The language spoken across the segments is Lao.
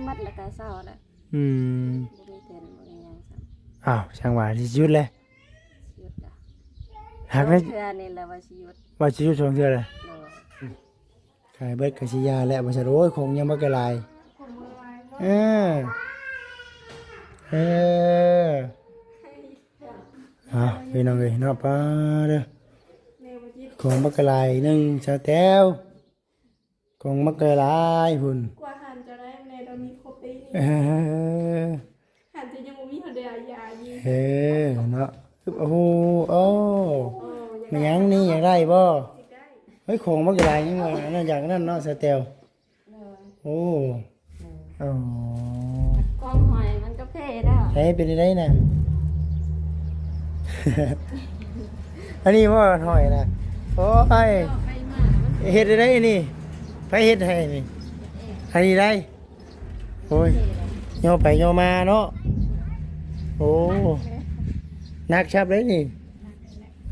ໝົດແລ້ວກໍເຊົາແລ້ວ. ອືມ ບໍ່ມີແຜນບໍ່ມີຫຍັງຊ້ຳ. ອ້າວ ຊ່າງວ່າ ຊິຢຸດແຫຼະ. ຢຸດລະ. ຫາກໃນ ສອງເທື່ອນີ້ແຫຼະວ່າຊິຢຸດ. ວ່າຊິຢຸດສອງເທື່ອແຫຼະ. ໂດຍ. ຂາຍເບິດກໍຊິຢ່າແຫຼະວ່າຊັ້ນ. ໂອ້ຍ ຂອງຍັງບັກຫຼາຍ. ເອີ ເອີ ເອົາ ພີ່ນ້ອງເອີຍເນາະ. ປາເດີ ຂອງບັກຫຼາຍໜຶ່ງ ສາວແຕ້ວ. ຂອງມັກຫຼາຍໆພຸ້ນ. ກວ່າຫັ້ນຈະໄດ້ແນ່ ດອນນີ້ຄົບໄດ້ນີ້. ເອີ ຫັ້ນຈະຍັງບໍ່ມີເທົ່າໃດ ຢາຢູ່. ເອີ ເນາະ. ໂອ້ໂຫ ໂອ້ ໂອ້ ແມ່ນຫຍັງນີ້ ຢາກໄດ້ບໍ່? ຢາກໄດ້. ເຮີ້ຍ ຂອງມັກຫຼາຍຍັງວ່າອັນນັ້ນຢາກອັນນັ້ນເນາະ ສາວແຕ້ວ. ໂດຍ. ໂອ້ ໂດຍ. ອໍ ກອງຫອຍມັນກໍເພແລ້ວ. ໃສ ເປັນຈັ່ງໃດນະ? ອັນນີ້ບໍ່ຫອຍນະ? ໂອ້ຍ ເຮັດໄດ້ນີ້ ໃຜເຮັດໃຫ້ນີ້? ອັນນີ້ໄດ້. ໂອ້ຍ ຍໍໄປຍໍມາເນາະ. ໂອ້ ໜັກຄັບເດ້ນີ້.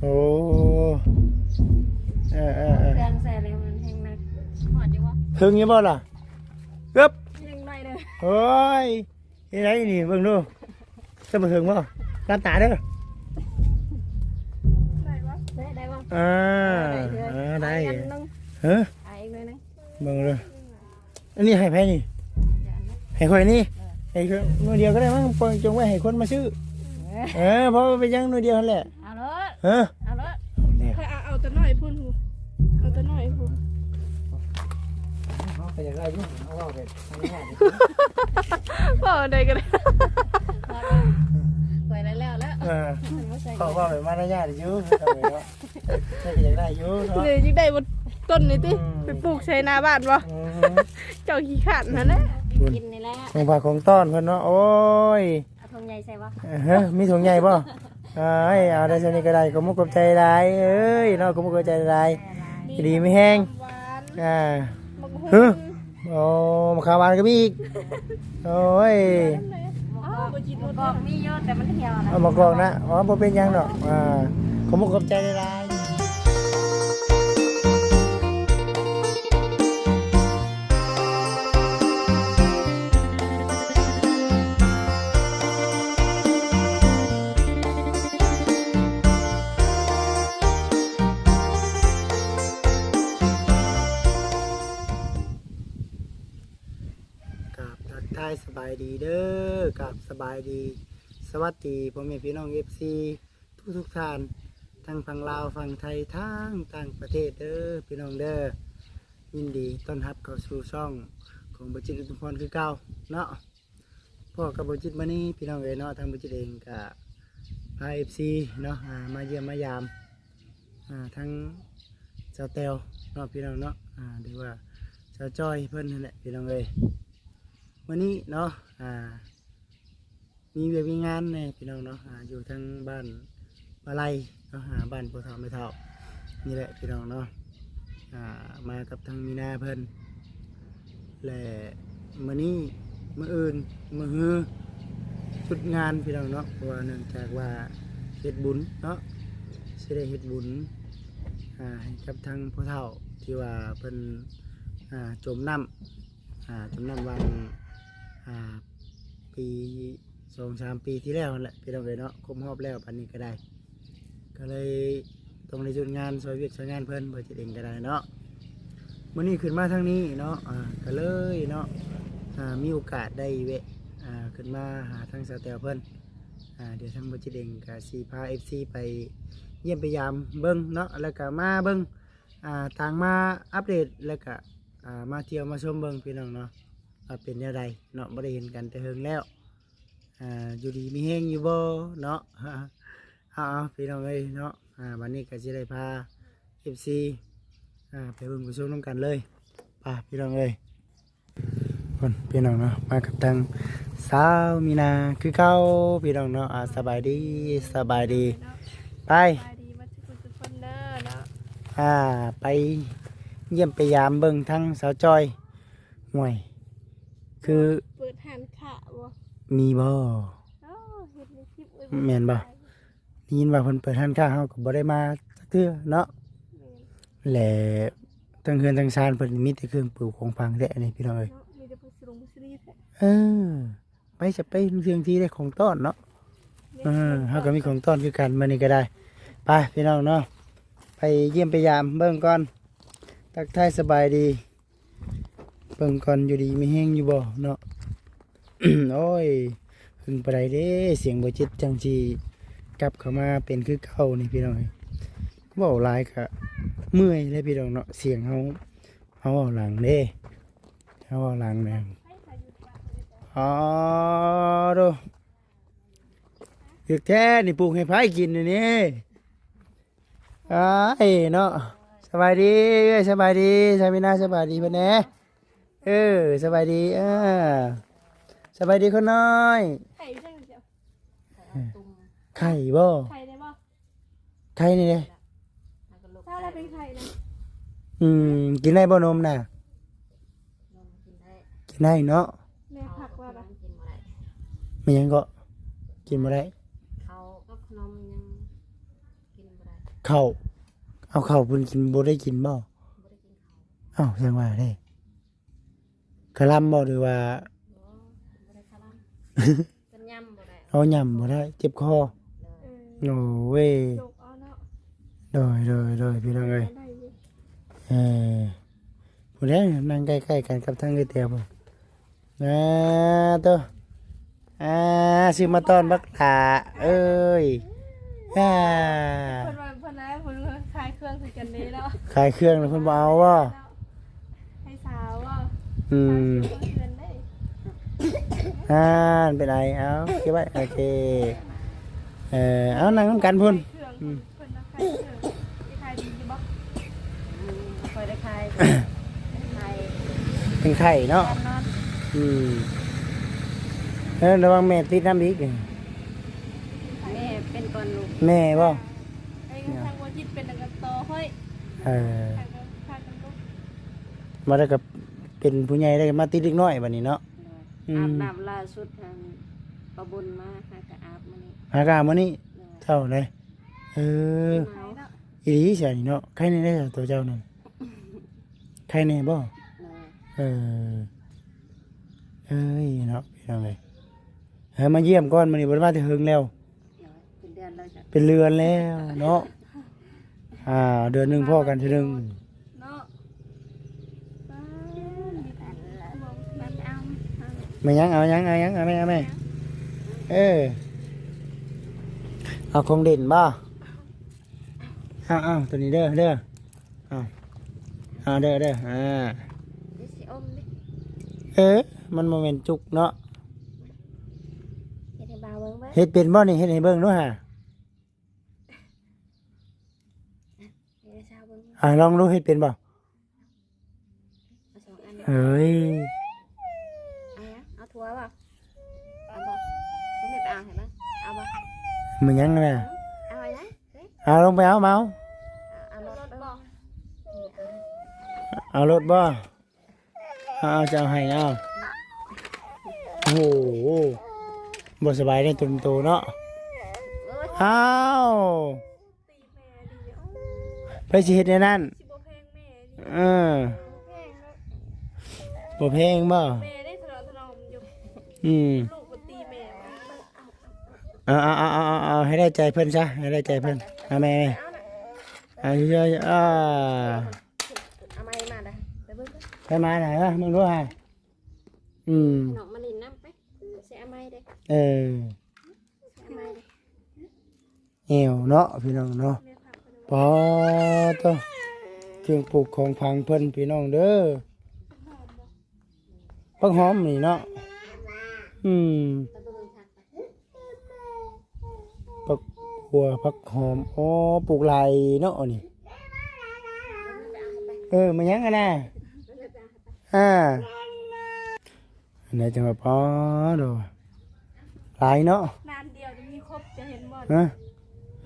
ໂອ້ ເອີໆໆ ເຄື່ອງໃສ່ແລ້ວມັນແຮງໜັກ. ຮອດຢູ່ບໍ່? ເຖິງຢູ່ບໍ່ລະ? ເອີບ ຍັງໜ້ອຍເດີ. ໂອ້ຍ ເຮັດໄດ້ນີ້ ເບິ່ງດູ. ຈະບໍ່ເຖິງບໍ່? ຫຼັບຕາເດີ. ໄດ້ບໍ່? ໄດ້ ໄດ້ບໍ່? ອ່າ ໄດ້ເດີ. ເອີ ໄດ້. ຫື? ເບິ່ງເດີ. ອັນນີ້ໃຫ້ໃຜນີ້? ໃຫ້ຂ້ອຍນີ້? ເອີ ໃຫ້ຂ້ອຍໜ່ວຍດຽວກໍໄດ້ມັ້ງ ປ່ອຍ ຈົ່ງໄວ້ໃຫ້ຄົນມາຊື້. ເອີ ເອີ ເພາະວ່າເປັນຫຍັງ ໜ່ວຍດຽວຫັ້ນແຫຼະ. ເອົາໂລດ. ເອີ ເອົາໂລດ. ເອົາແລ້ວ ຂ້ອຍເອົາ ເອົາຕົວນ້ອຍພຸ້ນ ເອົາຕົວນ້ອຍພຸ້ນ. ເຮົາກໍຢາກໄດ້ຢູ່ ເຮົາເວົ້າແບບ ເວົ້າໄດ້ກໍໄດ້. ໄປແລ້ວ ແລ້ວ ເອີ ເຂົາເວົ້າແບບມາລະຍາດຢູ່ ເຂົາເນາະ. ເພິ່ນກໍຢາກໄດ້ຢູ່ເນາະ. ເອີ ຢາກໄດ້ບໍ່ຕົ້ນນີ້ຕິ? ອືມ ໄປປູກໃສ່ໜ້າບ້ານບໍ່? ອືມ ເຈົ້າຂີ້ຄ້ານຫັ້ນແຫຼະ. ກິນນີ້ແຫຼະ ຂອງຝາກຂອງຕ້ອນເພິ່ນເນາະ. ໂອ້ຍ ເອົາຖົງໃຫຍ່ໃສ່ບໍ່? ເອີ ມີຖົງໃຫຍ່ບໍ່? ເອີຍ ເອົາໄດ້ສ່ຳນີ້ກໍໄດ້. ຂອບມຸກຂອບໃຈຫຼາຍເອີຍເນາະ. ຂອບມຸກຂອບໃຈຫຼາຍ. ຢູ່ດີມີແຮງ. ອ່າ ຫື? ໂອ້ ໝາກຂາມຫວານກໍມີອີກ. ໂອ້ຍ ໝາກກອກມີຢູ່ ແຕ່ມັນຫ່ຽວນະ. ເອົາໝາກກອກນະ. ອໍ ບໍ່ເປັນຫຍັງດອກ. ອ່າ ຂອບມຸກຂອບໃຈຫຼາຍໆ. ກາບທັກທາຍສະບາຍດີເດີ ກາບສະບາຍດີ ສະຫວັດດີພໍ່ແມ່ພີ່ນ້ອງ ເອັຟຊີ ທຸກໆທ່ານ ທັງຝັ່ງລາວ ຝັ່ງໄທ ທັງຕ່າງປະເທດເດີພີ່ນ້ອງເດີ. ຍິນດີຕ້ອນຮັບເຂົ້າສູ່ຊ່ອງຂອງບໍ່ຈິດ ອຸດມພອນ ຄືເກົ່າເນາະ. ພໍ້ກັບບໍ່ຈິດມື້ນີ້ພີ່ນ້ອງເອີຍເນາະ. ທາງບໍ່ຈິດເອງກະພາ ເອັຟຊີ ເນາະ ອ່າ ມາຢ້ຽມມາຢາມ ອ່າ ທັງສາວແຕ້ວເນາະ ພີ່ນ້ອງເນາະ ອ່າ ຫຼືວ່າສາວຈ້ອຍເພິ່ນຫັ້ນແຫຼະ ພີ່ນ້ອງເອີຍ. ມື້ນີ້ເນາະ ອ່າ ມີວຽກມີງານແດ່ພີ່ນ້ອງເນາະ ອ່າ ຢູ່ທາງບ້ານມາໄລເນາະ ອ່າ ບ້ານພໍ່ເຖົ້າແມ່ເຖົ້ານີ້ແຫຼະ ພີ່ນ້ອງເນາະ. ອ່າ ມາກັບທາງມີນາເພິ່ນ ແລະ ມື້ນີ້ມື້ອື່ນມື້ຮື ຢຸດງານພີ່ນ້ອງເນາະ ເພາະວ່າເນື່ອງຈາກວ່າເຮັດບຸນເນາະ ຊິໄດ້ເຮັດບຸນ ອ່າ ໃຫ້ກັບທາງພໍ່ເຖົ້າທີ່ວ່າເພິ່ນ ອ່າ ຈົມນ້ຳ ອ່າ ຈົມນ້ຳຫວ່າງ ອ່າ ປີ ສອງສາມປີທີ່ແລ້ວຫັ້ນແຫຼະ ພີ່ນ້ອງເອີຍເນາະ. ຄົບຮອບແລ້ວ ບັດນີ້ກໍໄດ້ ກໍເລີຍຕ້ອງໄດ້ຢຸດງານ ຊ່ອຍວຽກຊ່ອຍງານເພິ່ນ ບໍ່ຈິດເອງກໍໄດ້ເນາະ. ມື້ນີ້ຂຶ້ນມາທາງນີ້ເນາະ ອ່າ ກໍເລີຍເນາະ ອ່າ ມີໂອກາດໄດ້ແວະ ອ່າ ຂຶ້ນມາຫາທາງສາວແຕ້ວເພິ່ນ. ອ່າ ດຽວທາງບໍ່ຈິດເອງກໍຊິພາ ເອັຟຊີ ໄປຢ້ຽມໄປຢາມເບິ່ງເນາະ ແລ້ວກໍມາເບິ່ງ ອ່າ ຕ່າງມາອັບເດດ ແລ້ວກະ ອ່າ ມາທ່ຽວມາຊົມເບິ່ງພີ່ນ້ອງເນາະ ວ່າເປັນແນວໃດເນາະ ບໍ່ໄດ້ເຫັນກັນແຕ່ເຫິງແລ້ວ ອ່າ ຢູ່ດີມີແຮງຢູ່ບໍ່ເນາະ. ເອົາໆ ພີ່ນ້ອງເອີຍເນາະ ອ່າ ບັດນີ້ກະຊິໄດ້ພາ ເອັຟຊີ ອ່າ ໄປເບິ່ງໄປຊົມນຳກັນເລີຍ ໄປພີ່ນ້ອງເອີຍ. ພຸ້ນພີ່ນ້ອງເນາະ ມາກັບທາງສາວມີນາຄືເກົ່າພີ່ນ້ອງເນາະ. ອ່າ ສະບາຍດີ ສະບາຍດີ ໄປ ສະບາຍດີເບິດທຸກຄົນເດີເນາະ. ອ່າ ໄປຢ້ຽມໄປຢາມເບິ່ງທາງສາວຈ້ອຍ ຫ້ວຍ ຄືເປີດຮ້ານຄ້າບໍ່ ມີບໍ່? ເອີ ເຫັນໃນຄລິບ ແມ່ນບໍ່? ໄດ້ຍິນວ່າເພິ່ນເປີດຮ້ານຄ້າ ເຮົາກໍບໍ່ໄດ້ມາຈັກເທື່ອເນາະ. ແມ່ນ ແລະ ທັງເຮືອນທັງຊານເພິ່ນມີແຕ່ເຄື່ອງປູຂອງຝັງແທ້ນີ້ພີ່ນ້ອງເອີຍ ເນາະ ມີແຕ່ຜ້າ ສະດົງບໍ່ສະດີແທ້. ເອີ ໄປ ຈະໄປເທື່ອງທີ່ໄດ້ຂອງຕ້ອນເນາະ. ເອີ ເຮົາກໍມີຂອງຕ້ອນຄືກັນມື້ນີ້ກໍໄດ້. ໄປພີ່ນ້ອງເນາະ ໄປຢ້ຽມໄປຢາມເບິ່ງກ່ອນ ທັກທາຍສະບາຍດີ ເບິ່ງກ່ອນ ຢູ່ດີມີແຮງຢູ່ບໍ່ເນາະ. ໂອ້ຍ ເພິ່ງປານໃດເດ້ ສຽງບໍ່ຈິດຈັ່ງຊິກັບເຂົ້າມາເປັນຄືເກົ່ານີ້ພີ່ນ້ອງເອີຍ. ເວົ້າຫຼາຍກະເມື່ອຍເດ້ພີ່ນ້ອງເນາະ ສຽງເຮົາ ເຮົາເວົ້າຫຼັງເດ້ ເຮົາເວົ້າຫຼັງເດ້. ອໍ ໂດ ຖືກແທ້ນີ້ ປູກໃຫ້ໃຜກິນນີ້ນີ້? ອ້າຍເນາະ ສະບາຍດີເອື້ອຍ ສະບາຍດີ ຊາມີນາ ສະບາຍດີເພິ່ນແດ່. ເອີ ສະບາຍດີ ເອີ ສະບາຍດີຄົນນ້ອຍ. ໄຂ່ຢູ່ໃສ? ໄຂ່ບໍ່? ໄຂ່ໄດ້ບໍ່? ໄຂ່ນີ້ເດ້. ເຈົ້າລະເປັນໄຂ່ນະ. ອືມ ກິນໄດ້ບໍ່ນົມນະ? ນົມກິນໄດ້ ກິນໄດ້ເນາະ. ແມ່ພັກວ່າ ກິນບໍ່ໄດ້. ແມ່ນຫຍັງເກາະ? ກິນບໍ່ໄດ້. ເຂົ້າກັບຂະໜົມຍັງກິນບໍ່ໄດ້. ເຂົ້າ ເອົາເຂົ້າເພິ່ນກິນ ບໍ່ໄດ້ກິນບໍ່? ບໍ່ໄດ້ກິນເຂົ້າ. ເອົ້າ ຈັ່ງວ່າເດ້. ຄະລຳບໍ່ ຫຼືວ່າ? ບໍ່ ບໍ່ໄດ້ຄະລຳ. ເພິ່ນຫຍ້ຳບໍ່ໄດ້. ເອົາ ຫຍ້ຳບໍ່ໄດ້ ເຈັບຄໍ. ໂດຍ ໂອ້ຍ ໂດຍ ໂດຍ ໂດຍ ພີ່ນ້ອງເອີຍ. ເອີ ຜູ້ໃດນັ່ງໃກ້ໆກັນກັບທາງເອື້ອຍແຕວພຸ້ນ. ອ່າ ໂຕ ອ່າ ຊື້ມາຕ້ອນບັກຫຼ້າເອີຍ. ອ່າ ເພິ່ນວ່າ ເພິ່ນວ່າ ເພິ່ນຂາຍເຄື່ອງໃສ່ກັນເດ້ເນາະ. ຂາຍເຄື່ອງແລ້ວເພິ່ນບໍ່ເອົາບໍ່? ໃຫ້ສາວບໍ່? ອືມ ສາວຊິເອົາເຮືອນເດ້. ອ່າ ເປັນໄອ ເອົາເກັບໄວ້ ໂອເຄ. ເອີ ເອົານັ່ງນຳກັນພຸ້ນ. ຂາຍເຄື່ອງ ອືມ ເພິ່ນວ່າຂາຍເຄື່ອງ ຊິຂາຍດີຢູ່ບໍ່? ອືມ ບໍ່ຄ່ອຍໄດ້ຂາຍ ຂາຍ ເປັນໄຂ້ເນາະ. ອືມ ເອີ ລະວັງແມ່ຕິດນຳອີກ. ແມ່ເປັນກ່ອນລູກ. ແມ່ບໍ່? ເອີ ທາງບໍ່ຈິດເປັນແລ້ວກໍຕໍ່ຂ້ອຍ. ເອີ ທາງ ທາງກັນລູກ ມາແລ້ວກໍເປັນຜູ້ໃຫຍ່ແລ້ວກໍມາຕິດເດັກນ້ອຍບັດນີ້ເນາະ. ໂດຍ ອືມ ອາບນ້ຳລ່າສຸດຫັ້ນ ປາບຸນມາ ຫາກະອາບມື້ນີ້ ຫາກະອາບມື້ນີ້. ໂດຍ ເຈົ້າເດ້. ເອີ ອີ່ຫຼີຊະນີ້ເນາະ. ໄຄແນ່ເດ້ໂຕເຈົ້ານັ້ນ ໄຄແນ່ບໍ່? ໂດຍ ເອີ ເອີຍເນາະ ພີ່ນ້ອງເອີຍ. ເອີ ມາຢ້ຽມກ່ອນ ມື້ນີ້ບໍ່ໄດ້ມາແຕ່ເຫິງແລ້ວ. ເປັນເດືອນແລ້ວ ເປັນເດືອນແລ້ວເນາະ. ອ່າ ເດືອນໜຶ່ງພໍ້ກັນເທື່ອໜຶ່ງເນາະ. ແມ່ນຫຍັງ? ເອົາຫຍັງ? ເອົາຫຍັງ? ເອົາແມ່ ເອົາແມ່. ເອີ ເອົາຂອງຫຼິ້ນບໍ່? ເອົາ ເອົາ ໂຕນີ້ເດີ ເດີ. ເອົາ ເອົາເດີ ເດີ ອ່າ ດຽວຊິອົມເດ້. ເອີ ມັນບໍ່ແມ່ນຈຸກເນາະ. ເຮັດໃຫ້ບ່າວເບິ່ງເບິ່ງ ເຮັດເປັນບໍ່ນີ້? ເຮັດໃຫ້ເບິ່ງດູຫາ. ເຮັດໃຫ້ສາວເບິ່ງ. ອ່າ ລອງດູ ເຮັດເປັນບໍ່? ເອົາສອງອັນ. ເອີຍ ເອົາຫຍັງ? ເອົາຖົ່ວບໍ່? ເອົາບໍ່? ບໍ່ແມ່ນໄປເອົາໃຫ້ເບິ່ງ. ເອົາບໍ່? ມັນຫຍັງນະ? ເອົາຫຍັງ? ເອົາລົງໄປເອົາ ມາເອົາ. ເອົາລົດບໍ່? ເອົາລົດບໍ່? ເອົາ ເອົາ ຈະເອົາໃຫ້ ເອົາ. ໂອ້ໂຫ ບໍ່ສະບາຍເດ້ຕົວໂຕເນາະ. ໂອ້ຍ ອ້າວ ຕີແມ່ດີ. ໂອ້ຍ ໃຜຊິເຮັດແນວນັ້ນ? ຊິບໍ່ແພງແມ່ນີ້. ເອີ ບໍ່ແພງເນາະ ບໍ່ແພງບໍ່? ແມ່ໄດ້ທະເນາະຖະໜອມຢູ່. ອືມ ລູກມັນຕີແມ່. ເອົາ ເອົາ ເອົາ ເອົາ ໃຫ້ໄດ້ໃຈເພິ່ນຊະ ໃຫ້ໄດ້ໃຈເພິ່ນ. ເອົາແມ່ ເອົາ ເອົາ ເອົາ ເອົາ ເອົາໃໝ່ມານະ ໄປເບິ່ງ ໄປມານະ ເບິ່ງດູຫາ. ອືມ ນ້ອງມາຫຼິ້ນນຳໄປ ຊິເອົາໃໝ່ເດ້. ເອີ ຊິເອົາໃໝ່ເດ້. ແອວເນາະ ພີ່ນ້ອງເນາະ. ປາໂຕ ເຄື່ອງປູກຂອງຝັງເພິ່ນ ພີ່ນ້ອງເດີ. ຜັກຫອມນີ້ເນາະ. ອືມ ຜັກບົ່ວ ຜັກຫອມ. ໂອ້ ປູກຫຼາຍເນາະນີ້. ເອີ ມາຫຍັງຫັ້ນນະ? ອ່າ ອັນໃດຈັ່ງວ່າ ປາໂຕ ຫຼາຍເນາະ. ຮ້ານດຽວມີຄົບ ຈະເຫັນບໍ່? ຮະ?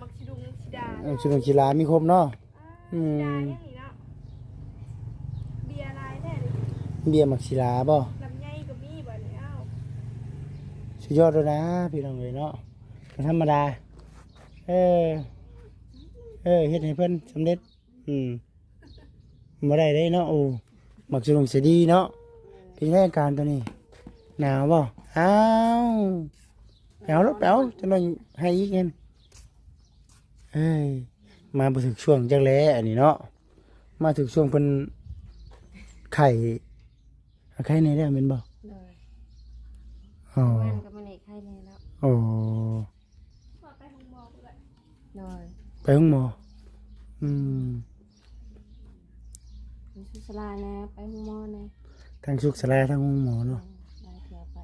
ໝາກຊິດຸງຊິດາ ເອີ ຊິດຸງຊິດາມີຄົບເນາະ. ອ່າ ອືມ ຊິດາຫຍັງນີ້ເນາະ. ເບຍຫຼາຍແທ້ນີ້. ເບຍໝາກສີລາບໍ່? ລຳໄຍກໍມີບັດນີ້. ອ້າວ ສຸດຍອດໂລດນະ ພີ່ນ້ອງເອີຍເນາະ. ບໍ່ທຳມະດາ. ເອີ ເອີ ເຮັດໃຫ້ເພິ່ນສຳເລັດ. ອືມ ບໍ່ໄດ້ເດ້ເນາະ. ໂອ້ ໝາກສະຫຼົງສະດີເນາະ. ເອີ ເປັນໄງອາການຕອນນີ້? ໜາວບໍ່? ອ້າວ ໄປເອົາໂລດ ໄປເອົາ ຈັກໜ້ອຍໃຫ້ອີກແມ່ນ. ເອີຍ ມາບໍ່ຖືກຊ່ວງຈັກແລ້ວອັນນີ້ເນາະ ມາຖືກຊ່ວງເພິ່ນໄຂ້ ໄຂ້ແນ່ແລ້ວແມ່ນບໍ່? ໂດຍ ອໍ ວານກັບມື້ນີ້ໄຂ້ແນ່ແລ້ວ. ອໍ ໂດຍ ໄປໂຮງໝໍ. ອືມ ຢູ່ສຸກສາລາແນ່ ໄປໂຮງໝໍແນ່ ທາງສຸກສາລາ ທາງໂຮງໝໍເນາະ. ອືມ ຫຼາຍເທື່ອໄປ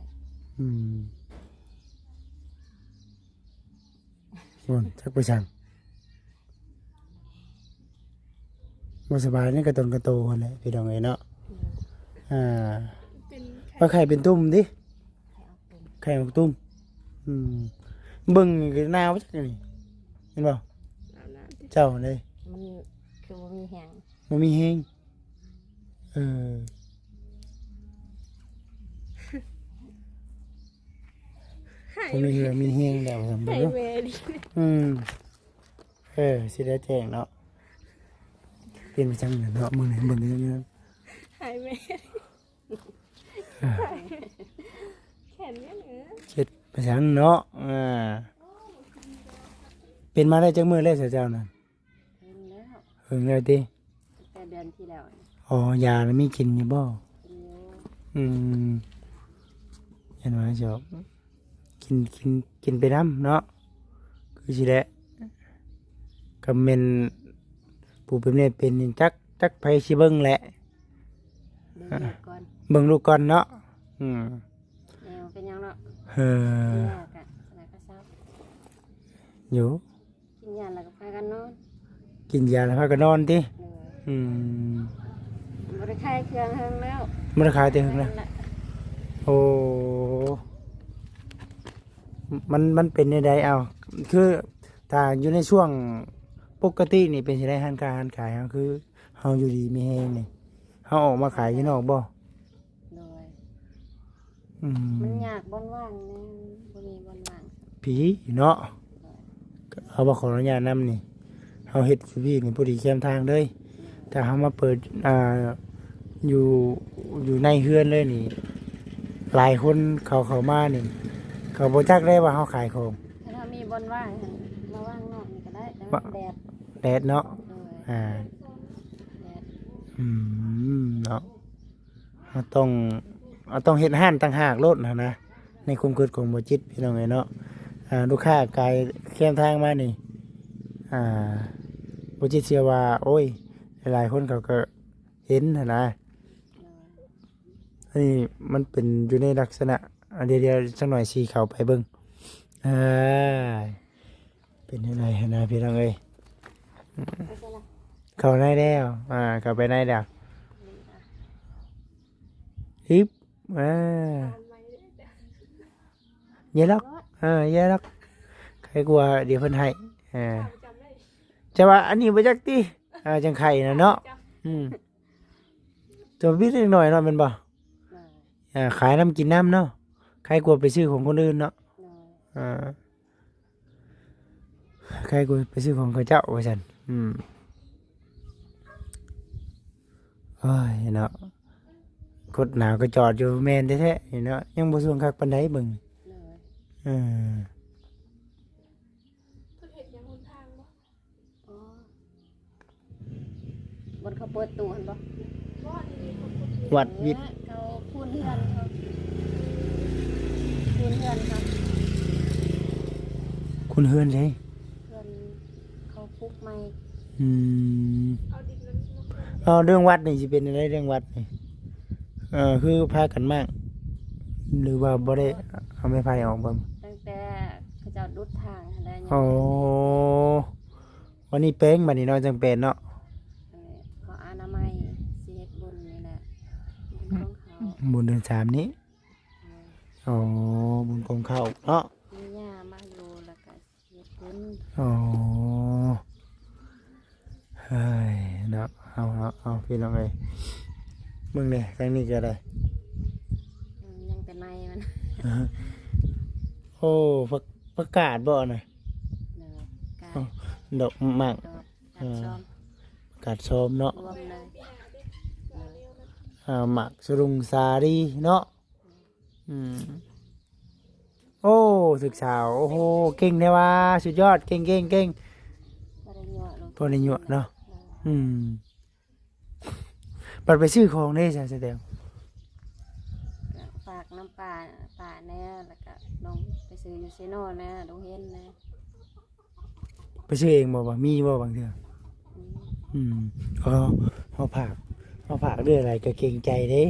ໂອ້ຍ ຈັກໄປສັງ ບໍ່ສະບາຍໃນກະຕົນກະໂຕຫັ້ນແຫຼະ ພີ່ນ້ອງເອີຍເນາະ. ອືມ ອ່າ ເປັນໄຂ້ ວ່າໄຂ້ເປັນຕຸ່ມຕິ ໄຂ້ອອກຕຸ່ມ ໄຂ້ອອກຕຸ່ມ. ອືມ ເບິ່ງນີ້ກໍໜາວຈັກນີ້ ເຫັນບໍ່? ໜາວໆ ເຈົ້າເດ້ ມັນຄືບໍ່ມີແຮງ ບໍ່ມີແຮງ. ເອີ ບໍ່ມີເຫື່ອມີແຮງແລ້ວ ໃຫ້ແມ່ດິ. ອືມ ເອີ ຊິໄດ້ແຈ້ງເນາະ ເປັນໄປຈັ່ງນັ້ນເນາະ. ມື້ນີ້ເບິ່ງຢູ່ ໃຫ້ແມ່ ເອີ ແຂນແມ່ນ ເອີ ເຈັບໄປຊັ້ນເນາະ. ເອີ ເປັນມາໄດ້ຈັກມື້ແລ້ວເຈົ້ານັ້ນ? ເຖິງແລ້ວ ເຖິງແລ້ວຕິ ແຕ່ເດືອນທີ່ແລ້ວ. ອໍ ຢາລະມີກິນຢູ່ບໍ່? ກິນຢູ່. ອືມ ເຫັນວ່າຈະກິນ ກິນ ກິນໄປນຳເນາະ ຄືຊິແຫຼະ. ກໍແມ່ນຜູ້ເປັນແມ່ເປັນນີ້ ຈັກ ຈັກໃຜຊິເບິ່ງແຫຼະ ເບິ່ງລູກກ່ອນ ເບິ່ງລູກກ່ອນເນາະ. ອືມ ແມ່ບໍ່ເປັນຫຍັງເນາະ. ເອີ ກິນຢາກະ ສະນະກະເຊົາ ຢູ່ ກິນຢາແລ້ວກໍພາກັນນອນ ກິນຢາແລ້ວພາກັນນອນຕິ? ເອີ ອືມ ບໍ່ໄດ້ຂາຍເຄື່ອງເຫິງແລ້ວ ບໍ່ໄດ້ຂາຍແຕ່ເຫິງແລ້ວ. ແມ່ນແຫຼະ ໂອ້ ມັນ ມັນເປັນແນວໃດ? ເອົ້າ ຄືຖ້າຢູ່ໃນຊ່ວງປົກກະຕິນີ້ເປັນຈັ່ງໃດ ຮ້ານຄ້າຮ້ານຂາຍເຮົາ ຄືເຮົາຢູ່ດີມີແຮງນີ້ ເຮົາອອກມາຂາຍຢູ່ນອກບໍ່? ໂດຍ ອືມ ມັນຍາກບ່ອນວ່າງແນ່ ບໍ່ມີບ່ອນວ່າງ ພີ້ເນາະ. ເຮົາບໍ່ຂໍອະນຸຍາດນຳນີ້ ເຮົາເຮັດຢູ່ພີ້ນີ້ພໍດີແຄມທາງເລີຍ. ຖ້າເຮົາມາເປີດ ອ່າ ຢູ່ ຢູ່ໃນເຮືອນເລີຍນີ້ ຫຼາຍຄົນເຂົາເຂົ້າມານີ້ ເຂົາບໍ່ຈັກໄດ້ວ່າເຮົາຂາຍຂອງ. ຖ້າເຮົາມີບ່ອນວ່າງ ມາວາງນອກນີ້ກໍໄດ້ ແຕ່ວ່າແດດ ແດດເນາະ. ໂດຍ ອ່າ ແດດ ອືມ ເນາະ. ເຮົາຕ້ອງ ເຮົາຕ້ອງເຮັດຮ້ານຕ່າງຫາກໂລດຫັ້ນນະ ໃນຄວາມຄິດຂອງບໍ່ຈິດ ພີ່ນ້ອງເອີຍເນາະ. ອ່າ ລູກຄ້າກາຍແຄມທາງມານີ້ ອ່າ ບໍ່ຈິດເຊື່ອວ່າ ໂອ້ຍ ຫຼາຍໆຄົນເຂົາກໍເຫັນຫັ້ນນະ. ອັນນີ້ມັນເປັນຢູ່ໃນລັກສະນະ ດຽວ ດຽວຈັກໜ້ອຍຊິເຂົ້າໄປເບິ່ງ ເອີ ເປັນຈັ່ງໃດຫັ້ນນະ ພີ່ນ້ອງເອີຍ. ເຂົ້າໃນແລ້ວ ອ່າ ເຂົ້າໄປໃນແລ້ວ ຮຶບ ອ່າ ຢ່າລັອກ ເອີ ຢ່າລັອກ ໄຄກວ່າ ດຽວເພິ່ນໃຫ້ ເອີ ແຕ່ວ່າອັນນີ້ບໍ່ຈັກຕິ ອ່າ ຈັ່ງໄຄນະເນາະ. ອືມ ຕົວບິດເລັກນ້ອຍເນາະ ແມ່ນບໍ່? ອ່າ ຂາຍນຳກິນນຳເນາະ ໄຄກວ່າໄປຊື້ຂອງຄົນອື່ນເນາະ. ອ່າ ໃຄກວ່າໄປຊື້ຂອງເຂົາເຈົ້າວ່າຊັ້ນ. ອືມ ໂອ້ຍເນາະ ຄົດໜາວກໍຈອດຢູ່ ແມ່ນແທ້ໆນີ້ເນາະ ຍັງບໍ່ຊ່ວງຄັກປານໃດເບິ່ງ. ເອີ ເພິ່ນເຮັດຫຍັງຫົນທາງບໍ່? ອໍ ບ່ອນເຂົາເປີດຕູ້ຫັ້ນບໍ່? ວັດວິດ ເອີ ເຂົາຄູນເຮືອນເຂົາ ຄູນເຮືອນເຂົາ ຄູນເຮືອນໃສ? ເຮືອນເຂົາປຸກໃໝ່. ອືມ ເອົາເລື່ອງວັດນີ້ຊິເປັນຈັ່ງໃດ ເລື່ອງວັດນີ້? ເອີ ຄືພາກັນມ້າງ ຫຼືວ່າບໍ່ໄດ້ເອົາໄມ້ໄຜ່ອອກເບິ່ງ? ຕັ້ງແຕ່ເຂົາເຈົ້າດຸດທາງຫັ້ນແຫຼະ. ອໍ ວັນນີ້ແປງ ບັດນີ້ເນາະ ຈັ່ງແປງເນາະ. ເອີ ເຂົາອະນາໄມຊິເຮັດບຸນນີ້ແຫຼະ ບຸນຂອງເຂົາ ບຸນເດືອນສາມນີ້. ເອີ ອໍ ບຸນຂອງເຂົາເນາະ ມີຍ່າມາຢູ່ ແລ້ວກະຊິເຮັດບຸນ. ອໍ ເຮີ້ຍເນາະ ເອົາ ເອົາ ເອົາ ພີ່ນ້ອງເອີຍ ເບິ່ງແດ່ ທາງນີ້ກໍໄດ້. ອືມ ຍັງແຕ່ໃນມັນ. ໂອ້ ຜັກ ຜັກກາດບໍ່ນະ? ດອກ ກາດ ອໍ ດອກໝາກ ດອກ ກາດຊອມ ເອີ ກາດຊອມເນາະ ລວມເລີຍ. ເອີ ອ່າ ໝາກສະລຸງສາລີເນາະ. ອືມ ໂອ້ ສຶກສາວ ໂອ້ໂຫ ເກັ່ງແທ້ວ່າ ສຸດຍອດ ເກັ່ງໆໆ. ບໍ່ໄດ້ຍົວະ ບໍ່ໄດ້ຍົວະເນາະ. ອືມ ບັດໄປຊື້ຂອງເດ້ຊະ ສະແຕວ? ກໍຝາກນຳປ້າ ປ້າແດ່ ແລ້ວກໍນ້ອງໄປຊື້ຢູ່ເຊໂນແດ່ ດົງເຫັນແດ່. ໄປຊື້ເອງບໍ່ ວ່າມີບໍ່ບາງເທື່ອ? ອືມ ອືມ ເຮົາ ເຮົາຝາກ ເຮົາຝາກເລື່ອຍຫຼາຍກໍເກງໃຈເດ້. ໂດຍ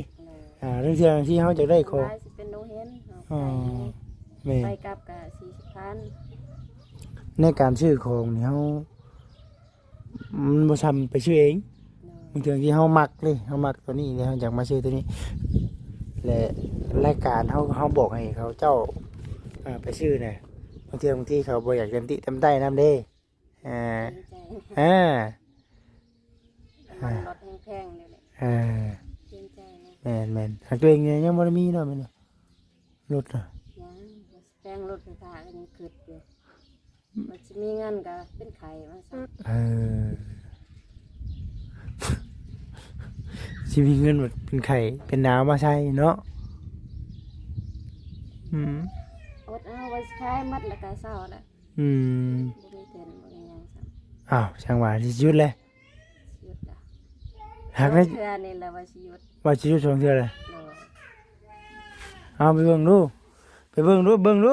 ອ່າ ລາງເທື່ອທີ່ເຮົາຈະໄດ້ຂອງ ຫຼາຍຊິເປັນໂລເຫັນ ອໍ ແມ່ນ ໄປກັບກໍສີ່ສິບພັນ. ໃນການຊື້ຂອງນີ້ເຮົາ ມັນບໍ່ຊ່ຳໄປຊື້ເອງ. ໂດຍ ບາງເທື່ອທີ່ເຮົາມັກເດ້ ເຮົາມັກຕົວນີ້ເດ້ ເຮົາຢາກມາຊື້ຕົວນີ້ ແລະ ລາຍການເຮົາ ເຮົາບອກໃຫ້ເຂົາເຈົ້າ ອ່າ ໄປຊື້ນະ ບາງເທື່ອ ບາງທີເຂົາບໍ່ຢາກຕຳຕິຕຳໄຕ້ນຳເດ້. ອ່າ ເກງໃຈ ອ່າ ນ້ຳມັນລົດແພງໆ ນີ້ແຫຼະ ອ່າ ເກງໃຈນະ. ແມ່ນໆ ຫາກຕົວເອງຍັງບໍ່ໄດ້ມີເນາະ ແມ່ນບໍ່? ລົດນະ ຍັງ ແປງລົດໄຟຟ້າກໍຍັງຄິດຢູ່ ວ່າຊິມີເງິນກໍເປັນໄຂ້ວ່າຊັ້ນ. ເອີ ຊິມີເງິນບັດເປັນໄຂ້ເປັນໜາວມາໃສ່ເນາະ. ອືມ ອົດເອົາ ວ່າຊິຂາຍໝົດແລ້ວກໍເຊົາແລ້ວ. ອືມ ບໍ່ມີເງິນບໍ່ມີຫຍັງຊ້ຳ. ອ້າວ ຊ່າງວ່າ ຊິຢຸດແຫຼະ ຢຸດລະ ຫາກໄດ້ ເທື່ອນີ້ລະວ່າຊິຢຸດ ວ່າຊິຢຸດສອງເທື່ອລະ. ໂດຍ ເອົາໄປເບິ່ງດູ ໄປເບິ່ງດູ ເບິ່ງດູ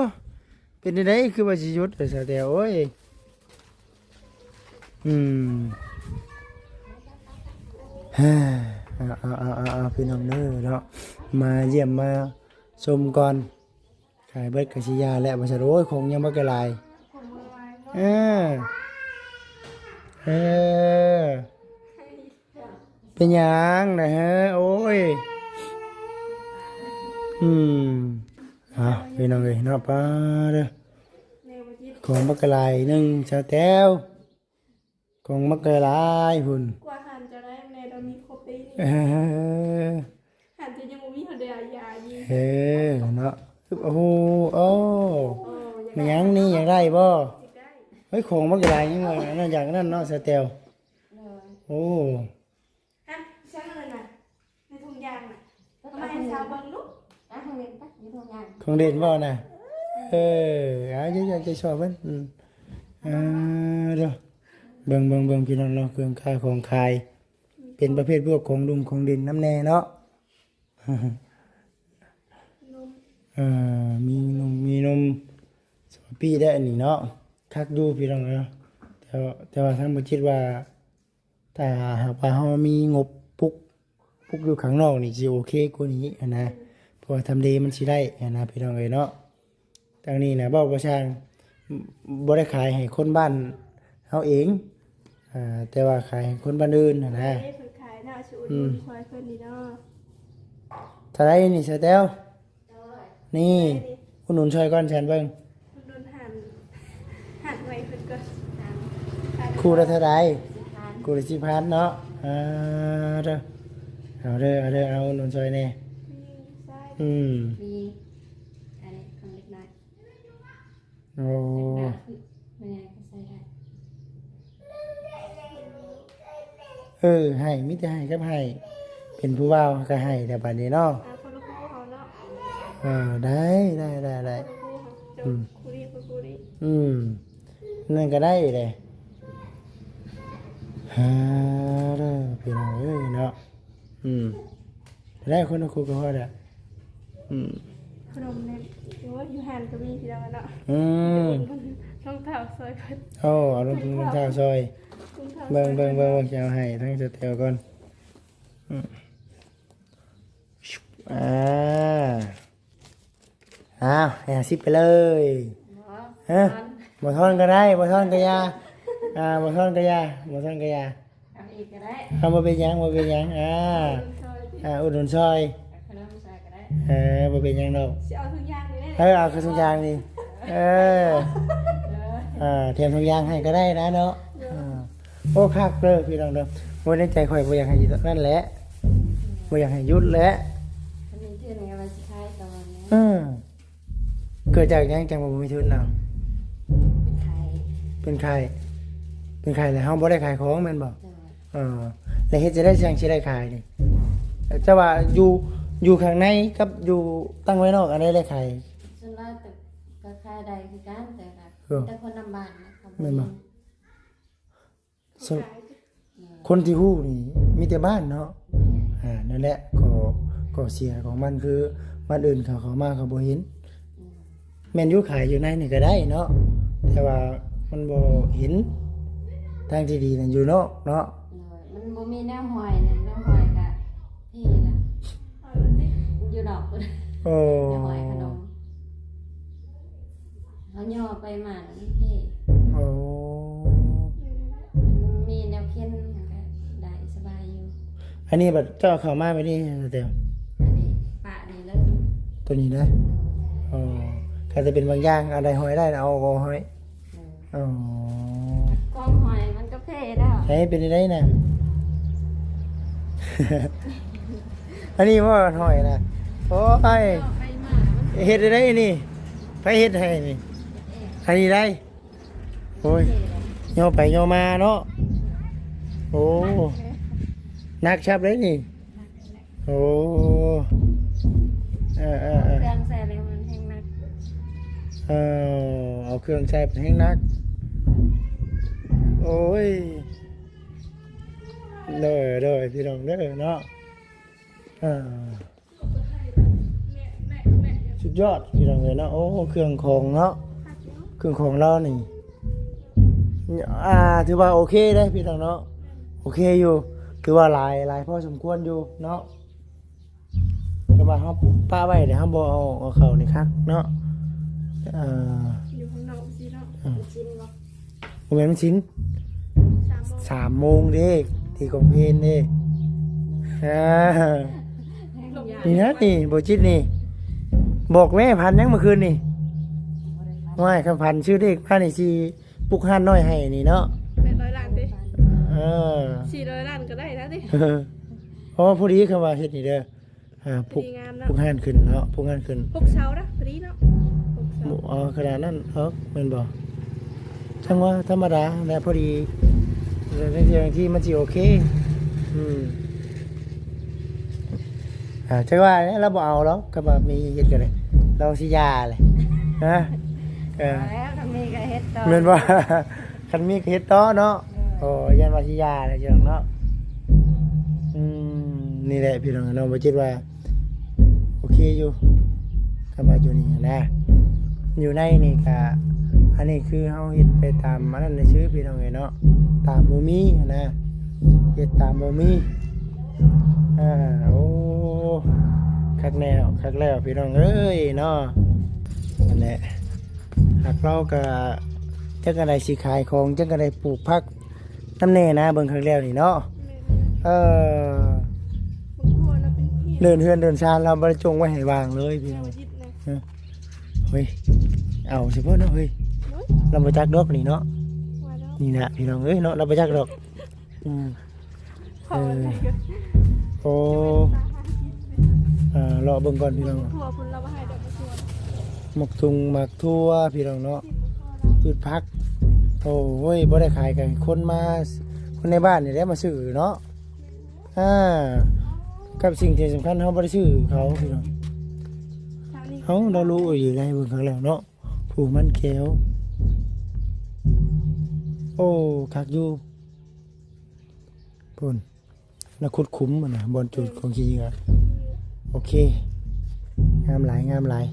ເປັນຈັ່ງໃດ ຄືວ່າຊິຢຸດ ສາວແຕວ ໂອ້ຍ. ອືມ ເອົາໆໆໆ ພີ່ນ້ອງເດີເນາະ ມາຢ້ຽມມາຊົມກ່ອນ. ຂາຍເບິດກໍຊິຢ່າແຫຼະວ່າຊັ້ນ. ໂອ້ຍ ຂອງຍັງບັກຫຼາຍ. ເອີ ເອີ ເປັນຫຍັງນະເຮີ? ໂອ້ຍ ອືມ ເອົາ ພີ່ນ້ອງເອີຍເນາະ ປ້າເດີ ຂອງບັກຫຼາຍໜຶ່ງ ສາວແຕວ. ຂອງມັກຫຼາຍໆພຸ້ນ ກວ່າຫັ້ນຈະໄດ້ແມ່ດອນມີຄົບໄດ້ນີ້. ເອີ ຫັ້ນຈະຍັງບໍ່ມີເທົ່າໃດ ຢ່າຍິງ. ເອີ ເນາະ ໂອ້ໂຫ ໂອ້ ໂອ້ ແມ່ນຫຍັງນີ້ ຢາກໄດ້ບໍ່? ຊິໄດ້ ເຮີ້ຍ ຂອງມັກຫຼາຍຍັງວ່ານັ້ນ ຢາກນັ້ນເນາະ ສາວແຕວ. ໂດຍ ໂອ້ ຮະ ຊ່າງນັ້ນນະ. ໃນຖົງຢາງນະ ເອົາມາໃຫ້ສາວເບິ່ງລູກ. ອ່ະ ຂອງເຫຼັ້ນປະ ຢູ່ຖົງຢາງ ຂອງເຫຼັ້ນບໍ່ນະ? ເອີ ເອົາ ຢາກ ຢາກ ຢາກຊອກເບິ່ງ. ອືມ ອ່າ ເດີ ເບິ່ງ ເບິ່ງ ເບິ່ງ ພີ່ນ້ອງເນາະ ເຄື່ອງຄ້າຂອງຂາຍ ເປັນປະເພດພວກຂອງດຸ່ມຂອງຫຼິ້ນນຳແດ່ເນາະ. ເອີ ມີນົມ ມີນົມສະປາປີ້ໄດ້ອັນນີ້ເນາະ ຄັກຢູ່ ພີ່ນ້ອງເນາະ. ແຕ່ ແຕ່ວ່າທາງບໍ່ຈິດວ່າ ຖ້າຫາກວ່າເຮົາມີງົບປຸກ ປຸກຢູ່ຂ້າງນອກນີ້ຊິໂອເຄກວ່ານີ້ຫັ້ນນະ ເພາະວ່າທຳເລມັນຊິໄດ້ຫັ້ນນະ ພີ່ນ້ອງເອີຍເນາະ. ທາງນີ້ນະ ເວົ້າບໍ່ຊ່າງ ບໍ່ໄດ້ຂາຍໃຫ້ຄົນບ້ານເຮົາເອງ ອ່າ ແຕ່ວ່າຂາຍໃຫ້ຄົນບ້ານອື່ນຫັ້ນນະ. ເອີ ເພິ່ນຂາຍເນາະ ຊິອຸດໜູນ ອືມ ຊ່ອຍເພິ່ນນີ້ເນາະ. ເທົ່າໃດນີ້ ສາວແຕວ? ນີ້ ອຸດໜູນຊ່ອຍກ່ອນ ແຊນເບິ່ງ ອຸດໜູນຫັ້ນ ຫັ້ນໄວ້ເພິ່ນກ່ອນ. ຄູ່ລະເທົ່າໃດ? ສິບພັນ ຄູ່ລະສິບພັນເນາະ. ອ່າ ເດີ ເອົາເດີ ເອົາເດີ ເອົາອຸດໜູນຊ່ອຍແດ່. ອືມ ມີອັນນີ້ຂອງເດັກນ້ອຍ. ໂອ້ ແມ່ກໍໃສ່ໄດ້. ເອີ ໃຫ້ ມີແຕ່ໃຫ້ກັບໃຫ້ ເປັນຜູ້ບ່າວກໍໃຫ້ແລ້ວບາດນີ້ເນາະ. ອ່າ ຄົນລະຄູ່ເຮົາເນາະ. ເອີ ໄດ້ ໄດ້ ໄດ້ ໄດ້. ອືມ ຄູ່ນີ້ ຄູ່ນີ້ ອືມ ນັ້ນກໍໄດ້ເດ້. ຫາເດີ ພີ່ນ້ອງເອີຍເນາະ. ອືມ ໄດ້ ຄົນລະຄູ່ກໍພໍແລ້ວ. ອືມ ຂະໜົມນີ້ ໂອ້ຍ ຢູ່ຮ້ານກໍມີ ພີ່ນ້ອງເນາະ. ອືມ ລົງເທ້າຊ່ອຍເພິ່ນ. ໂອ້ ເອົາລົງ ລົງເທ້າຊ່ອຍ. ເບິ່ງ ເບິ່ງ ເບິ່ງ ຈະເອົາໃຫ້ທັງສະແຕວກ່ອນ. ອືມ ອ່າ ອ້າວ ໃຫ້ຫ້າສິບໄປເລີຍ. ບໍ່ ຮະ ບໍ່ທອນກໍໄດ້ ບໍ່ທອນກໍຢ່າ. ອ່າ ບໍ່ທອນກໍຢ່າ ບໍ່ທອນກໍຢ່າ. ເອົາອີກກໍໄດ້ ເອົາ ບໍ່ເປັນຫຍັງ ບໍ່ເປັນຫຍັງ. ອ່າ ອ່າ ອຸດໜູນຊ່ອຍ ເອົາຂະໜົມຊ່ອຍກໍໄດ້. ເອີ ບໍ່ເປັນຫຍັງດອກ. ຊິເອົາທຸກຢ່າງນີ້ເດ້. ເອີ ເອົາທຸກຢ່າງນີ້. ເອີ ເອີ ອ່າ ແຖມທຸກຢ່າງໃຫ້ກໍໄດ້ນະເນາະ. ເອີ ອ່າ ໂອ້ ຄັກເດີພີ່ນ້ອງເດີ. ໂອ້ຍ ໃນໃຈຂ້ອຍບໍ່ຢາກໃຫ້ນັ້ນແຫຼະ ບໍ່ຢາກໃຫ້ຢຸດແຫຼະ. ຄັນມີທຶນກໍວ່າຊິຂາຍຕໍ່ແຫຼະ. ເອີ ເກີດຈາກຫຍັງຈັ່ງບໍ່ມີທຶນນະ? ເປັນໄຂ້ ເປັນໄຂ້ ເປັນໄຂ້ແລ້ວເຮົາບໍ່ໄດ້ຂາຍຂອງແມ່ນບໍ່? ໂດຍ. ເອີ ແລ້ວເຮັດຈັ່ງໃດຈັ່ງຊິໄດ້ຂາຍນີ້? ເອີ ແຕ່ວ່າຢູ່ ຢູ່ຂ້າງໃນກັບຢູ່ຕັ້ງໄວ້ນອກ ອັນໃດແຫຼະຂາຍ? ສ່ວນຫຼາຍກໍຂາຍໄດ້ຄືກັນ ແຕ່ກໍ ເອີ ມີແຕ່ຄົນນຳບ້ານນະ ເຂົາບໍ່ ແມ່ນບໍ່? ເອີ ຄົນທີ່ຮູ້ນີ້ມີແຕ່ບ້ານເນາະ. ອືມ ອ່າ ນັ້ນແຫຼະ ຂໍ້ ຂໍ້ເສຍຂອງມັນຄືບ້ານອື່ນເຂົາເຂົ້າມາເຂົາບໍ່ເຫັນ. ອືມ ແມ່ນຢູ່ ຂາຍຢູ່ໃນນີ້ກໍໄດ້ເນາະ ແຕ່ວ່າມັນບໍ່ເຫັນ ທາງທີ່ດີນັ້ນຢູ່ນອກເນາະ. ໂດຍ ມັນບໍ່ມີແນວຫ້ອຍນະ ແນວຫ້ອຍກະເພລະ ຢູ່ນອກພຸ້ນ. ໂອ້ ແນວຫ້ອຍຂະໜົມ ເຮົາຍໍໄປມາແລ້ວມັນເພ. ໂອ້ ມັນມີແນວເຂັນ ມັນກະໄດ້ສະບາຍຢູ່. ອັນນີ້ບັດເຈົ້າເຂົ້າມາແບບນີ້ ແຕ່ ອັນນີ້ປະນີ້ເລີຍ ຕົວນີ້ນະ. ໂດຍ ອໍ ຖ້າຈະເປັນບາງຢ່າງ ອັນໃດຫ້ອຍໄດ້ ເອົາ ເອົາອອກຫ້ອຍ. ໂດຍ ອໍ ກອງຫອຍມັນກໍເພແລ້ວ. ໃຫ້ເປັນໄດ້ນະ ອັນນີ້ບໍ່ຫອຍນະ. ໂອ້ຍ ເຮັດໄດ້ນີ້ ໃຜເຮັດໃຫ້ນີ້? ອັນນີ້ໄດ້. ໂອ້ຍ ຍໍໄປຍໍມາເນາະ. ໂອ້ ໜັກຄັບເດ້ນີ້. ໂອ້ ເອີໆໆ ເຄື່ອງໃສ່ແລ້ວມັນແຮງໜັກ. ເອີ ເອົາເຄື່ອງໃສ່ແຮງໜັກ. ໂອ້ຍ ໂດຍໆ ພີ່ນ້ອງເດີເນາະ. ເອີ ສຸດຍອດພີ່ນ້ອງເອີຍເນາະ. ໂອ້ ເຄື່ອງຂອງເນາະ ເຄື່ອງຂອງລາວນີ້ ອ່າ ຖືວ່າໂອເຄເດ້ພີ່ນ້ອງເນາະ ໂອເຄຢູ່ ຖືວ່າຫຼາຍ ຫຼາຍພໍສົມຄວນຢູ່ເນາະ. ແຕ່ວ່າເຮົາປະໄວ້ແລ້ວເຮົາບໍ່ເອົາ ເອົາເຂົ້ານີ້ຄັກເນາະ. ເອີ ຢູ່ຂ້າງນອກຊີ້ເນາະ. ອືມ ມັນຊິນບໍ່? ບໍ່ແມ່ນມັນຊິນ ສາມໂມງ ສາມໂມງເດ້ ຕີກອງເພນເດ້. ອ່າ ນີ້ນະ ນີ້ບໍ່ຈິດນີ້ ບອກແມ່ ຝັນຫຍັງມື້ຄືນນີ້? ໂອ້ຍ ຄັນຝັນຊື່ເລກມານີ້ຊິປຸກຮ້ານນ້ອຍໃຫ້ນີ້ເນາະ. ແປດຮ້ອຍລ້ານຕິ? ເອີ ສີ່ຮ້ອຍລ້ານກໍໄດ້ນະຕິ. ອໍ ພໍດີ ຄັນວ່າເຮັດນີ້ເດີ ອ່າ ປຸກ ດີງາມເນາະ ປຸກຮ້ານຂຶ້ນເນາະ ປຸກຮ້ານຂຶ້ນ ປົກເສົານະ ພໍດີເນາະ ປົກເສົາ. ອໍ ຂະໜາດນັ້ນເອີ ແມ່ນບໍ່? ຈັ່ງວ່າທຳມະດາແຫຼະ ພໍດີ ໃນເລື່ອງທີ່ມັນຊິໂອເຄ. ອືມ ອ່າ ຈັກວ່າແຫຼະ ລາວບໍ່ເອົາດອກ ຄັນວ່າມີເຮັດກໍໄດ້ ລາວຊິຢ່າແຫຼະ ຮະ. ເອີ ເອົາແລ້ວ ຄັນມີກໍເຮັດຕໍ່ ແມ່ນບໍ່? ຄັນມີກໍເຮັດຕໍ່ເນາະ. ເອີ ໂອ້ ຢ້ານວ່າຊິຢ່າແຫຼະ ເຈົ້າເນາະ. ອືມ ນີ້ແຫຼະພີ່ນ້ອງເນາະ ບໍ່ຈິດວ່າ ໂອເຄຢູ່ ຄຳວ່າຢູ່ນີ້ນະ ຢູ່ໃນນີ້ກະ ອັນນີ້ຄືເຮົາເຮັດໄປຕາມອັນນັ້ນຊື່ພີ່ນ້ອງເອີຍເນາະ ຕາມບໍ່ມີຫັ້ນນະ ເຮັດຕາມບໍ່ມີ. ອ່າ ໂອ້ ຄັກແລ້ວ ຄັກແລ້ວພີ່ນ້ອງເອີຍເນາະ. ນັ້ນແຫຼະ ຫາກເຮົາກະ ຈັກອັນໃດຊິຂາຍຂອງ ຈັກອັນໃດປູກຜັກ ນຳແດ່ນະ ເບິ່ງຄັກແລ້ວນີ້ເນາະ. ແມ່ນ ເອີ ບາງຄົນລາວເປັນເພ ເດີນເຮືອນເດີນຊານລາວບໍ່ໄດ້ຈົ່ງໄວ້ໃຫ້ວ່າງເລີຍພີ່ນ້ອງ. ເອີ ເຮີ້ຍ ເອົາຊະເບີດເນາະ ເຮີ້ຍ ໂອ້ຍ ລາວບໍ່ຈັກດອກນີ້ເນາະ. ວ່າແລ້ວ ນີ້ນະພີ່ນ້ອງເອີຍເນາະ ລາວບໍ່ຈັກດອກ. ອືມ ເອີ ໂອ້ ເອີ ເລາະເບິ່ງກ່ອນພີ່ນ້ອງ. ໝາກຖົ່ວພຸ້ນ ລາວບໍ່ໃຫ້ດອກໝາກຖົ່ວ ໝາກທຸ່ງໝາກຖົ່ວພີ່ນ້ອງເນາະ ພືດຜັກ. ໂອ້ຍ ບໍ່ໄດ້ຂາຍ ກະຄົນມາ ຄົນໃນບ້ານນີ້ແຫຼະມາຊື້ເນາະ. ອ່າ ກັບສິ່ງທີ່ສຳຄັນ ເຮົາບໍ່ໄດ້ຊື້ເຂົາພີ່ນ້ອງ. ເຮົາ ດາວລູຢູ່ໃນເບິ່ງຂ້າງຫຼັງເນາະ ພູມັນແກ້ວ. ໂອ້ ຄັກຢູ່ ພຸ້ນ ລະຂຸດຂຸມຫັ້ນນະ ບ່ອນຈຸດຂອງຂີ້ເຫຍື້ອ. ໂອເຄ ງາມຫຼາຍ ງາມຫຼາຍ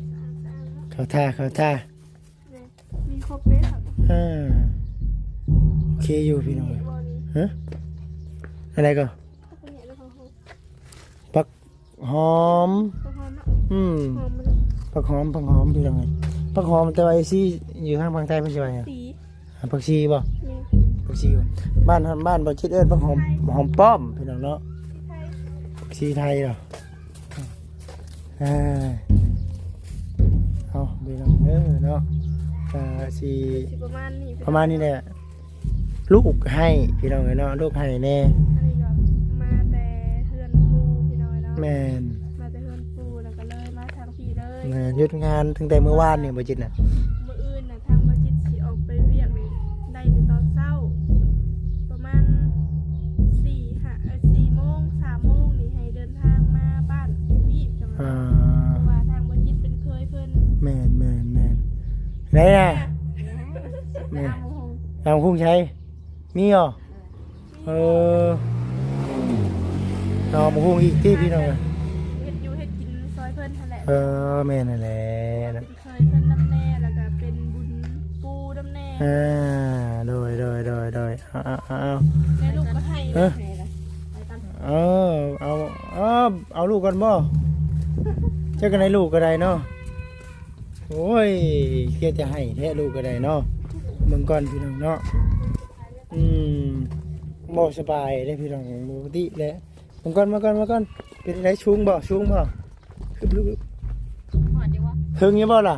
ເຂົ້າທ່າ ເຂົ້າທ່າ. ມີຄົບເດ້. ເອີ ໂອເຄຢູ່ພີ່ນ້ອງ. ຮະ ອັນໃດກໍ ຜັກຫອມ ຜັກຫອມເນາະ. ອືມ ຫອມມັນ ຜັກຫອມ ຜັກຫອມພີ່ນ້ອງເອີຍ. ຜັກຫອມ ແຕ່ວ່າເອັຟຊີຢູ່ທາງຝັ່ງໄທເພິ່ນຊິວ່າຫຍັງ? ສີ ອ່າ ຜັກຊີບໍ່? ແມ່ນ ຜັກຊີ. ບ້ານ ບ້ານບໍ່ຈິດເອີ້ນຜັກຫອມ ຫອມປ້ອມພີ່ນ້ອງເນາະ ຜັກຊີໄທເນາະ. ອ່າ ເອົາພີ່ນ້ອງເດີເນາະ ກະຊິ ຊິປະມານນີ້ ປະມານນີ້ແຫຼະ. ລູກໃຫ້ພີ່ນ້ອງເອີຍເນາະ ລູກໃຫ້ແດ່. ອັນນີ້ກໍມາແຕ່ເຮືອນປູ່ພີ່ນ້ອງເອີຍເນາະ. ແມ່ນ ມາແຕ່ເຮືອນປູ່ ແລ້ວກໍເລີຍມາທາງພີ້ເລີຍ. ແມ່ນ ຢຸດງານຕັ້ງແຕ່ມື້ວານນີ້ບໍ່ຈິດນະ. ມື້ອື່ນນະ ທາງບໍ່ຈິດຊິອອກໄປວຽກນີ້ ໄດ້ແຕ່ຕອນເຊົ້າ ປະມານສີ່ ຫ້າ ເອີ ສີ່ໂມງ ສາມໂມງນີ້ ໃຫ້ເດີນທາງມ ໄດ້ນະ ນີ້ ຕຳບັກຫຸ່ງໃສ ມີບໍ່? ເອີ ເອົາບັກຫຸ່ງອີກຕິພີ່ນ້ອງເອີຍ. ເຮັດຢູ່ເຮັດກິນຊ່ອຍເພິ່ນຫັ້ນແຫຼະ. ເອີ ແມ່ນຫັ້ນແຫຼະ ເຄີຍເພິ່ນນຳແດ່ ແລ້ວກໍເປັນບຸນປູ່ນຳແດ່. ອ່າ ໂດຍ ໂດຍ ໂດຍ ໂດຍ ເອົາ ເອົາ ເອົາ ເອົາ ແມ່ລູກກໍໃຫ້ ເອີ ເອີ ເອົາ ເອົາ ເອົາລູກກ່ອນບໍ່? ຈັກກັນໃດລູກກໍໄດ້ເນາະ. ໂອ້ຍ ເຄືອຈະໃຫ້ແທ້ລູກກໍໄດ້ເນາະ. ເບິ່ງກ່ອນພີ່ນ້ອງເນາະ. ອືມ ບໍ່ສະບາຍເດ້ພີ່ນ້ອງ ປົກກະຕິແຫຼະ. ເບິ່ງກ່ອນ ມາກ່ອນ ມາກ່ອນ. ເປັນໃດ ສູງບໍ່? ສູງບໍ່? ຮອດຢູ່ບໍ່? ເຖິງຢູ່ບໍ່ລະ?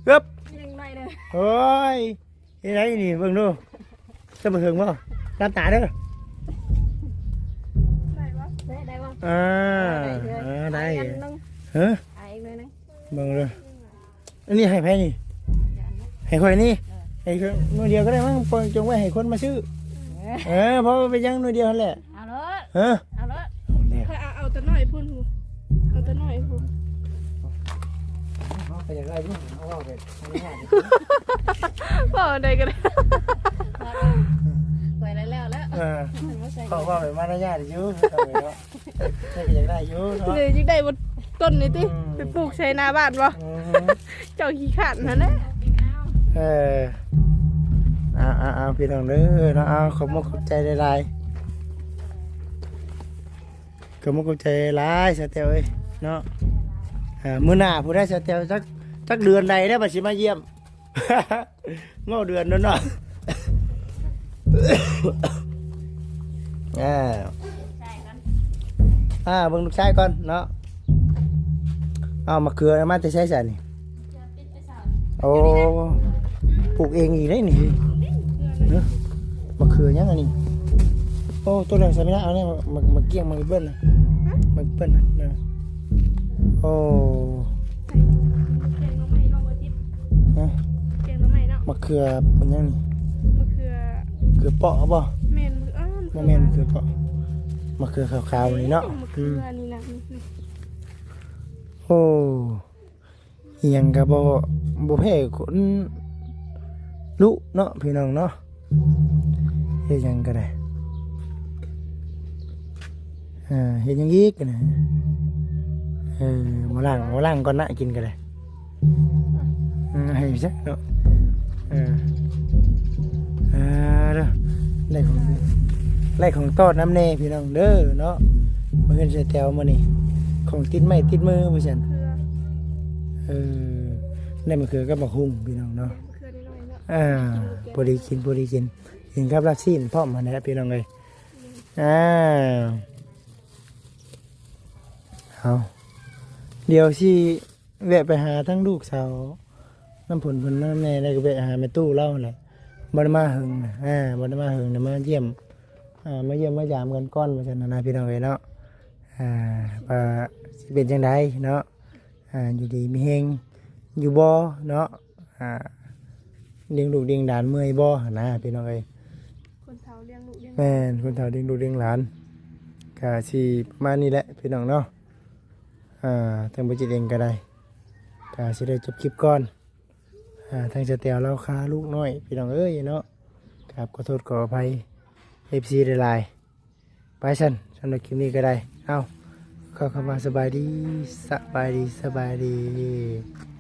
ເອີບ ຍັງໜ້ອຍເດີ. ໂອ້ຍ ເຮັດໄດນີ້ ເບິ່ງດູ ຈະບໍ່ເຖິງບໍ່? ຫຼັບຕາເດີ. ໄດ້ບໍ່? ໄດ້ ໄດ້ບໍ່? ອ່າ ໄດ້ເດີ ເອີ ໄດ້ ໄດ້ອັນໜຶ່ງ. ຮະ? ໄດ້ອີກໜ້ອຍໜຶ່ງ. ເບິ່ງເດີ ອັນນີ້ໃຫ້ໃຜນີ້? ໃຫ້ຂ້ອຍນີ້? ເອີ ໃຫ້ຂ້ອຍໜ່ວຍດຽວກໍໄດ້ມັ້ງ ປ່ອຍຈົ່ງໄວ້ໃຫ້ຄົນມາຊື້. ເອີ ເອີ ເພາະວ່າເປັນຫຍັງໜ່ວຍດຽວຫັ້ນແຫຼະ. ເອົາໂລດ ຮະ? ເອົາໂລດ ເອົາແລ້ວ ຂ້ອຍເອົາ ເອົາແຕ່ໜ້ອຍພຸ້ນ ເອົາແຕ່ໜ້ອຍພຸ້ນ. ເຮົາກໍຢາກໄດ້ຢູ່ ເຮົາເວົ້າແບບ ເວົ້າໄດ້ກໍໄດ້ ໄປແລ້ວໆ ເອີ ເຂົາເວົ້າແບບມາລະຍາດຢູ່ ເຂົາເນາະ. ເອີ ກໍຢາກໄດ້ຢູ່ເນາະ ເອີ ຢາກໄດ້ບໍ່ຕົ້ນນີ້ຕິ? ອືມ ໄປປູກໃສ່ໜ້າບ້ານບໍ່? ອືມ ເຈົ້າຂີ້ຄ້ານຫັ້ນແຫຼະ. ເອີ ເອົາໆໆ ພີ່ນ້ອງເດີເນາະ ເອົາ ຂອບມຸກຂອບໃຈຫຼາຍໆ ຂອບມຸກຂອບໃຈຫຼາຍສາວແຕ້ວເອີຍເນາະ. ອ່າ ມື້ໜ້າພຸ້ນໄດ໋ສາວແຕ້ວ ຈັກ ຈັກເດືອນໃດແລ້ວ ບັດຊິມາຢ້ຽມ. ເວົ້າເດືອນນັ້ນເນາະ. ອ່າ ອ່າ ເບິ່ງລູກຊາຍກ່ອນເນາະ. ເອົາ ມະເຂືອມາແຕ່ໃສຊັ້ນນີ້? ໂອ້ ປູກເອງອີກໄດ໋ນີ້. ຮະ? ມະເຂືອຫຍັງອັນນີ້? ໂອ້ ໂຕນັ້ນຊະແມ່ນ ເອົານີ້ ໝາກ ໝາກກ້ຽງ ໝາກແອັບເປິ້ນນະ ໝາກແອັບເປິ້ນນະ. ໂອ້ ແກງໜໍ່ໄມ້ເນາະ ບໍ່ຈິດ ຮະ? ແກງໜໍ່ໄມ້ເນາະ. ມະເຂືອເປັນຫຍັງນີ້? ມະເຂືອ ເຂືອເປາະບໍ່? ແມ່ນ ບໍ່ແມ່ນເຂືອເປາະ ມະເຂືອຂາວໆນີ້ເນາະ. ມະເຂືອ ອືມ ນີ້ນະ ນີ້ ນີ້ ໂອ້ ອີ່ຫຍັງກໍບໍ່ ບໍ່ແພ້ຄົນລຸເນາະ ພີ່ນ້ອງເນາະ. ເຮັດຫຍັງກໍໄດ້ ເອີ ເຮັດຫຍັງອີກນະ? ເອີ ບໍ່ລ້າງ ບໍ່ລ້າງກ່ອນນະ ກິນກໍໄດ້. ເອີ ໃຫ້ຊະເນາະ. ເອີ ເອີ ເດີ ໄດ້ຂອງ ໄດ້ຂອງຕ້ອນນຳແດ່ພີ່ນ້ອງເດີເນາະ. ມາເຮືອນສາວແຕ້ວມື້ນີ້ ຂອງຕິດໄມ້ຕິດມືວ່າຊັ້ນ. ເອີ ໄດ້ມະເຂືອກັບໝາກຫຸ່ງພີ່ນ້ອງເນາະ. ເອີ ພໍດີກິນ ພໍດີກິນ ກິນກັບລາບຊີ້ນພ້ອມຫັ້ນແຫຼະພີ່ນ້ອງເອີຍ. ອ່າ ເອົາ ດຽວຊິແວະໄປຫາທາງລູກສາວນ້ຳຝົນເພິ່ນນຳແດ່ ແລ້ວກໍແວະຫາແມ່ຕູ້ລາວຫັ້ນແຫຼະ. ບໍ່ໄດ້ມາເຫິງນະ ອ່າ ບໍ່ໄດ້ມາເຫິງນະ ມາຢ້ຽມ ອ່າ ມາຢ້ຽມມາຢາມກັນກ່ອນວ່າຊັ້ນນະ ພີ່ນ້ອງເອີຍເນາະ. ອ່າ ວ່າຊິເປັນຈັ່ງໃດເນາະ ອ່າ ຢູ່ດີມີແຮງຢູ່ບໍ່ເນາະ ອ່າ ລ້ຽງລູກລ້ຽງຫຼານເມື່ອຍບໍ່ຫັ້ນນະ ພີ່ນ້ອງເອີຍ. ຄົນເຖົ້າລ້ຽງລູກລ້ຽງ ແມ່ນ ຄົນເຖົ້າລ້ຽງລູກລ້ຽງຫຼານ ກະຊິປະມານນີ້ແຫຼະ ພີ່ນ້ອງເນາະ. ອ່າ ທາງບໍ່ຈິດເອງກະໄດ້ ກະຊິໄດ້ຈົບຄລິບກ່ອນ. ອ່າ ທາງສາວແຕ້ວລາວຄາລູກນ້ອຍ ພີ່ນ້ອງເອີຍເນາະ. ກາບຂໍໂທດຂໍອະໄພ ເອັຟຊີ ຫຼາຍໆ. ໄປຊັ້ນ ສຳລັບຄລິບນີ້ກໍໄດ້ ເອົາ ຂໍຄຳວ່າສະບາຍດີ ສະບາຍດີ ສະບາຍດີ.